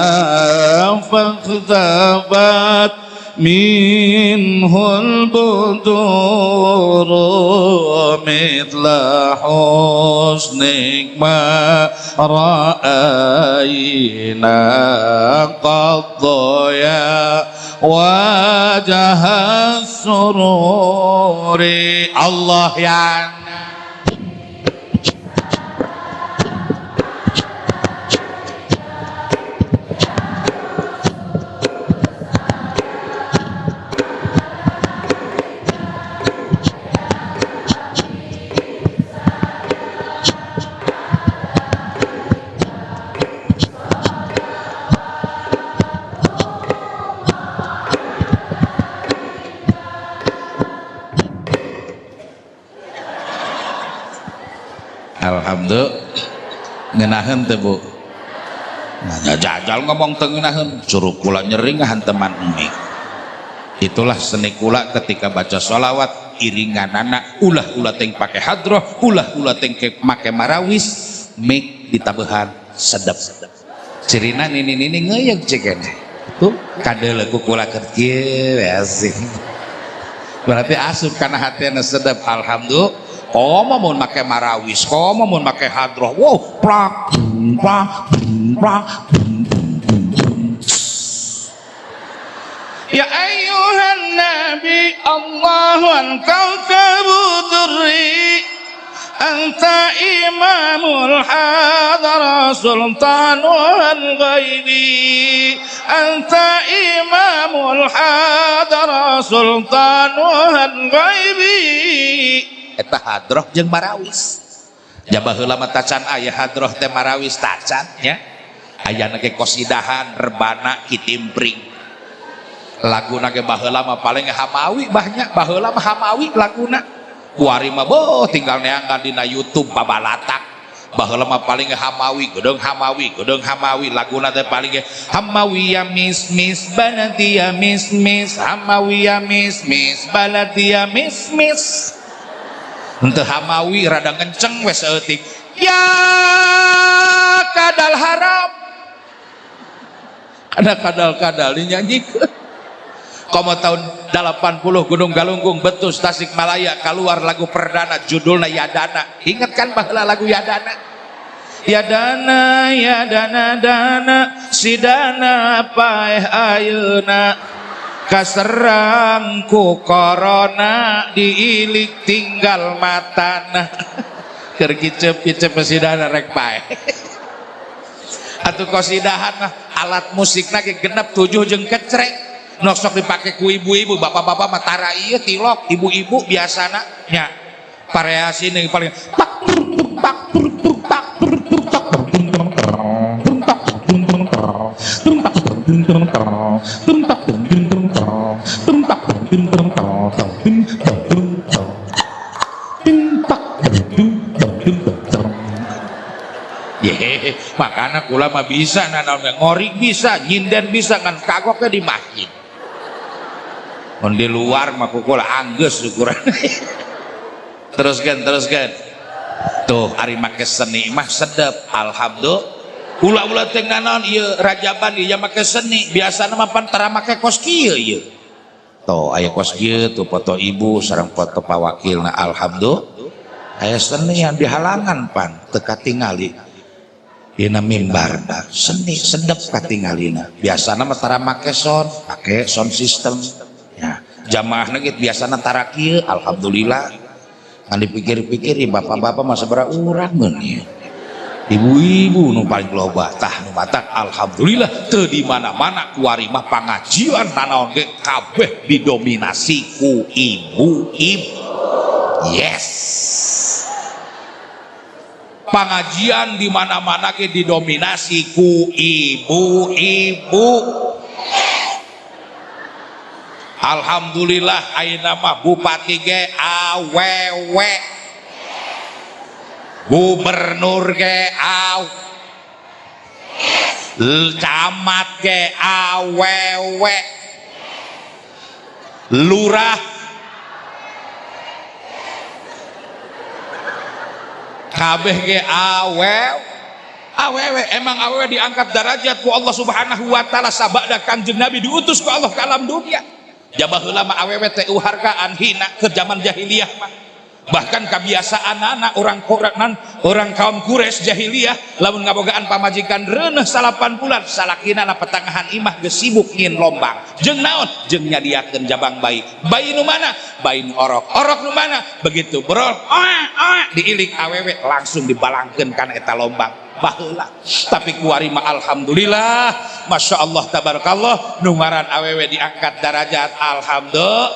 فاختفت منه البدور مثل حسنك ما رأينا قد يا وجه السرور. الله ya Alhamdulillah ngenaheun teh Bu. Nah, jajal ngomong teu ngeunaheun, suruh kula nyeri ngahanteman mie. Itulah seni kula ketika baca sholawat iringanana ulah-ulah teng pake hadroh, ulah-ulah teng make marawis, mik ditabehan sedep. Cirina nini-nini ngeyeg cekene. Tuh kadeuleu ku kula keur kieu asik. Berarti asup kana hatena sedep. Alhamdulillah. Komo mun make marawis, komo mun make hadroh, wow, plak, plak, plak. Ya ayyuhan nabi Allahu kawkabu durri, anta imamul hadara sultanul ghaibi, anta imamul hadara sultanul ghaibi. Eta hadroh jeung marawis. Jaba heula mah tacan aya hadroh teh marawis tacan nya. Ayana ge kosidahan rebana kitimpring. Laguna ge baheula mah paling hamawi banyak, baheula mah hamawi laguna. Kuari mah beuh tinggal neangan dina YouTube babalatak. Baheula mah paling hamawi, gedeung hamawi, gedeung hamawi laguna teh paling hamawi ya mis mis baladi ya mis mis, hamawi ya mis mis baladi ya mis mis. Henteu hamawi rada ngenceng we saeutik. Ya kadal haram. Kada kadal-kadal dinyanyikeun. Komo tahun 80 Gunung Galunggung Betus Tasikmalaya keluar lagu perdana judulna Yadana. Ingat kan baheula lagu Yadana? Yadana yadana dana sidana paeh ayeuna kaserang ku corona diilik tinggal matana. Keur kicep-kicep sidana rek paeh. Atuh kosidahan mah alat musikna ge genep 7 jeung kecrek. Nok sok dipake ku ibu-ibu, bapak-bapak mah tara ieu tilok, ibu-ibu biasana nya variasi nih paling pak pak pak Yehe, makana kula mah bisa nanaon ngorik bisa, nyinden bisa ngan kagoknya di masjid. Mun di luar mah kukula anggeus ukuran. Teruskan, teruskan. Tuh ari make seni mah sedep, alhamdulillah. Ulah-ulah teh nanaon ieu rajaban ieu make seni, biasana mah pan tara make kos kieu ieu. Tuh aya kos kieu tuh foto ibu sareng foto pawakilna, alhamdulillah. Aya seni yang dihalangan pan teu katingali. Dina mimbar seni sedep katingalina. Biasana mah tara make sound, make sound system. Ya, jamaahna ge biasana tara kieu, alhamdulillah. Ngan dipikir-pikir bapak-bapak mah sabaraha urang meun ieu. Ibu-ibu nu paling loba tah nu matak alhamdulillah teu di mana-mana kuari mah pangajian nanaon ge kabeh didominasi ku ibu-ibu. Yes. Pangajian di mana-mana ge didominasi ku ibu-ibu. Alhamdulillah ayeuna mah bupati ge awewe, gubernur ge aw, camat ge awewe, lurah kabeh ge awewe. Awewe emang awewe diangkat derajat ku Allah Subhanahu wa taala sabada Kangjeng Nabi diutus ku Allah ke alam dunia. Jabah heula mah awewe teh uhargaan hina ke zaman jahiliyah mah. Bahkan kebiasaan anak orang Quranan, orang kaum Quraisy jahiliyah lamun ngabogaan pamajikan reuneuh 8 bulan salakina na petangahan imah geus sibuk ngin lombang. Jeung naon? Jeung nyadiakeun jabang bayi. Bayi nu mana? Bayi nu orok. Orok nu mana? Begitu berol, oe oe diilik awewe langsung dibalangkeun kana eta lombang. Baheula. Tapi kuari mah alhamdulillah, masya Allah tabarakallah, nu ngaran awewe diangkat darajat, alhamdulillah.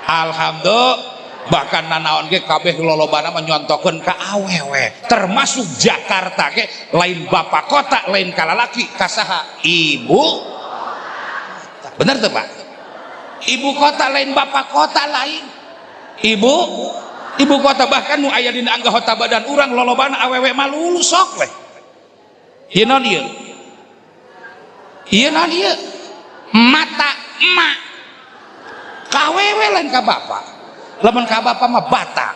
Alhamdulillah. Bahkan nanaon ge kabeh lolobana mah nyontokeun ka awewe, termasuk Jakarta ge lain bapak kota, lain kalalaki, kasaha? Ibu. Bener tuh Pak? Ibu kota lain bapak kota lain. Ibu ibu kota bahkan nu aya dina anggota badan urang lolobana awewe mah lulu sok we. Ieu naon ieu? Ieu naon ieu? Mata emak. Ka awewe lain ka bapak. Lamun ka bapak mah bata.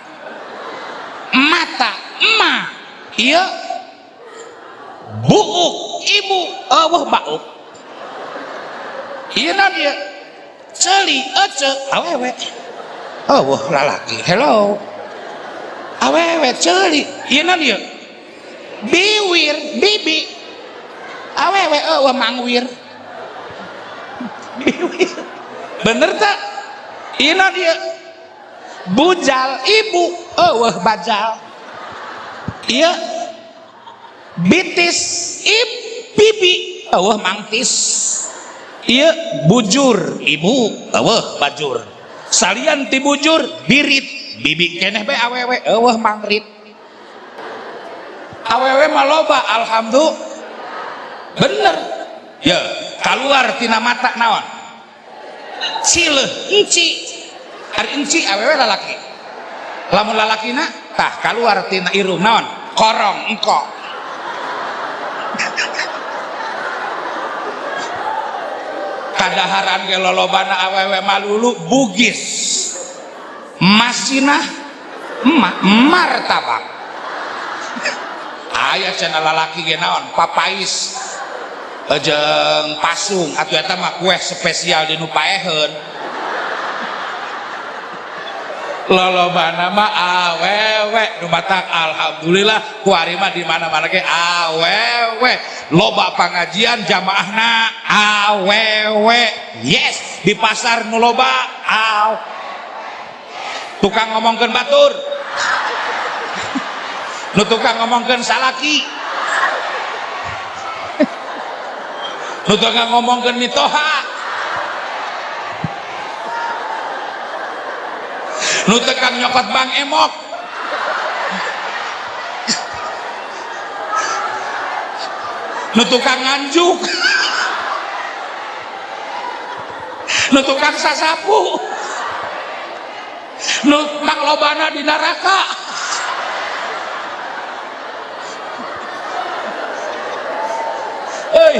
Mata emak. Ieu buuk ibu eueuh bauk. Ieu naon ieu? Ceuli ece awewe. Eueuh lalaki. Hello. Awewe ceuli. Ieu naon ieu? Biwir bibi. Awewe eueuh mangwir. Biwir. Bener tak? Ieu naon ieu? Bujal ibu eueuh bajal. Ieu bitis ib bibi eueuh mangtis. Ieu bujur ibu eueuh bajur. Salian ti bujur birit bibi keneh bae awewe eueuh mangrit. Awewe mah loba alhamdulillah. Bener. Ya, kaluar tina mata naon? Cileuh enci. Ari enci awewe lalaki. Lamun lalakina tah kaluar tina irung naon? Korong engko. Kadaharan ge lolobana awewe malulu Bugis. Masinah Martabak. Aya cenah lalaki ge naon? Papais jeung pasung atuh eta mah kue spesial di nu paeheun. Lolobana mah awewe nu matak alhamdulillah kuari mah di mana-mana ge awewe loba pangajian jamaahna awewe yes di pasar nu loba aw tukang ngomongkeun batur nu tukang ngomongkeun salaki nu tukang ngomongkeun mitoha nu tekang nyokot bang emok nu tukang nganjuk nu tukang sasapu nu manglobana di neraka. Euy,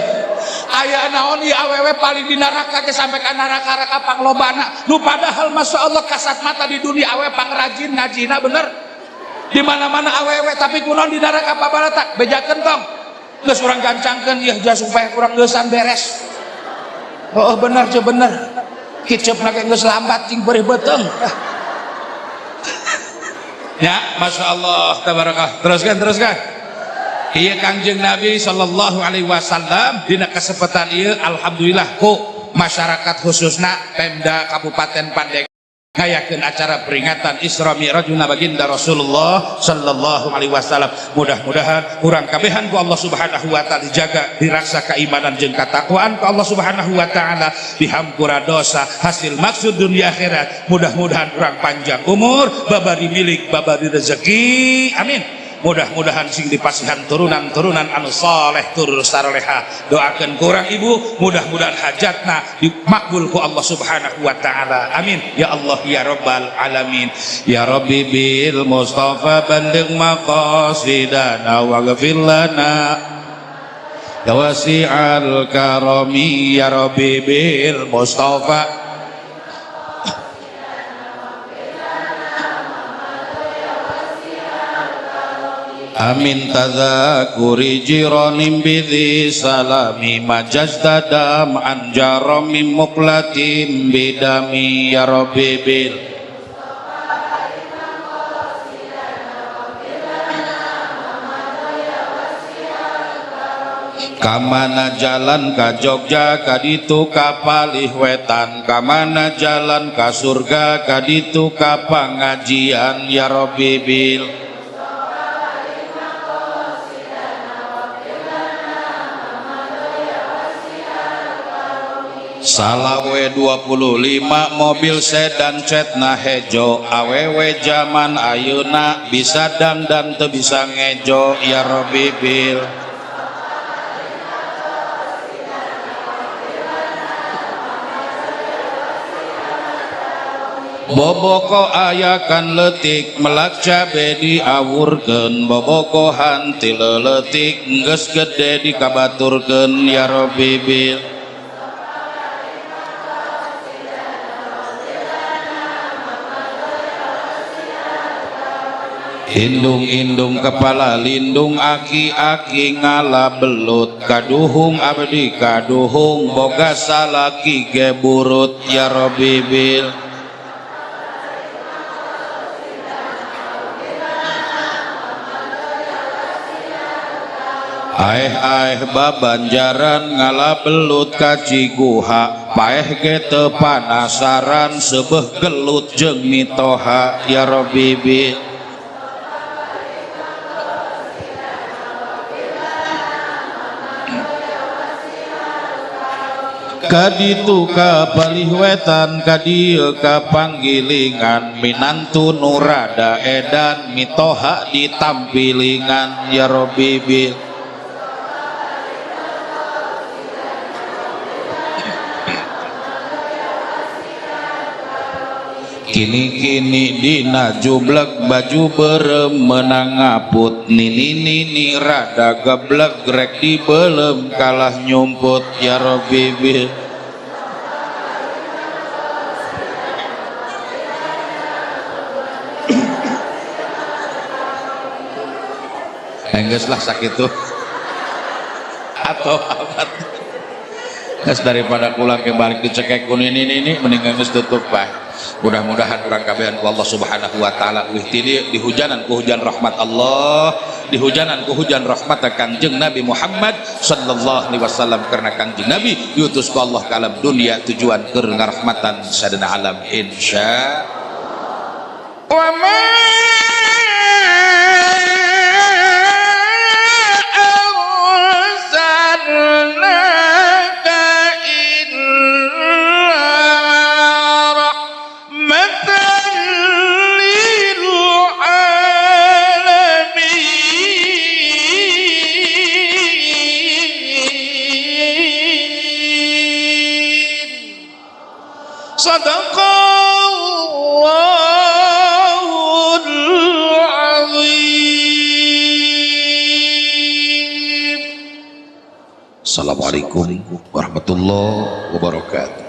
aya naon ieu awewe paling di neraka ge sampai ka neraka-neraka panglobana nu padahal masya Allah kasat mata di dunia awewe pangrajin ngajina bener di mana-mana awewe tapi kunaon di neraka pabalatak bejakeun tong geus urang gancangkeun ieu ja supaya kurang geusan beres. Oh bener ce bener kiceupna ge geus lambat cing beurih beuteung. Ya masya Allah tabarakah. Teruskan teruskan. Iya Kangjeng Nabi sallallahu alaihi wasallam dina kesempatan ieu alhamdulillah ku masyarakat khususna Pemda Kabupaten Pandeglang ngayakeun acara peringatan Isra Mi'rajna baginda Rasulullah sallallahu alaihi wasallam. Mudah-mudahan urang kabehan ku Allah Subhanahu wa taala dijaga diraksa keimanan jeung katakwaan ku Allah Subhanahu wa taala, dihampura dosa hasil maksud dunia akhirat. Mudah-mudahan urang panjang umur, babari milik, babari rezeki. Amin. Mudah-mudahan sing dipasihan turunan-turunan anu saleh turun saroleha. Doakeun kurang ibu, mudah-mudahan hajatna dimakbul ku Allah Subhanahu wa taala. Amin ya Allah ya rabbal alamin. Ya Rabbi bil Mustafa balligh maqasidana waghfir lana ya wasi'al karami. Ya Rabbi bil Mustafa amin tadzakuri jiranim bidhi salami majazdadam anjarami muklatim bidami ya rabbi bil kamana jalan ka Jogja kaditu ka Palih Wetan, kamana jalan ka surga kaditu ka pangajian ya rabbi bil salawe 25 mobil sedan cetna hejo awewe jaman ayeuna bisa dandan teu bisa ngejo ya rabbi bil boboko ayakan letik melak cabe diawurkeun bobogohan ti leuletik geus gede dikabaturkeun ya rabbi bil indung-indung kepala lindung aki-aki ngala belut kaduhung abdi kaduhung boga salaki ge burut ya rabbi bil aeh-aeh babanjaran ngala belut ka Ciguha paeh ge teu panasaran seubeuh gelut jeung mitoha ya rabbi bil kaditu ka Palih Wetan kadieu ka Panggilingan minantu nu rada edan mitoha ditampilingan ya rabbi bil kini-kini dina jubleg baju berem menang ngaput nini-nini rada geblek rek dibelem kalah nyumput ya rabbi bil Geus lah sakitu. Atau apa? Geus daripada kula ke balik dicekek ku nini mendingan geus tutup bae. Mudah-mudahan urang kabehan ku Allah Subhanahu wa taala wih ti dihujanan ku hujan rahmat Allah, dihujanan ku hujan rahmat Kangjeng Nabi Muhammad sallallahu alaihi wasallam karena Kangjeng Nabi diutus ku Allah ke alam dunia tujuan keur ngarahmatan sadana alam insya wa ma arsalnaka illa rahmatan lil alamin. Sadaqallahul azim. Assalamualaikum warahmatullahi wabarakatuh.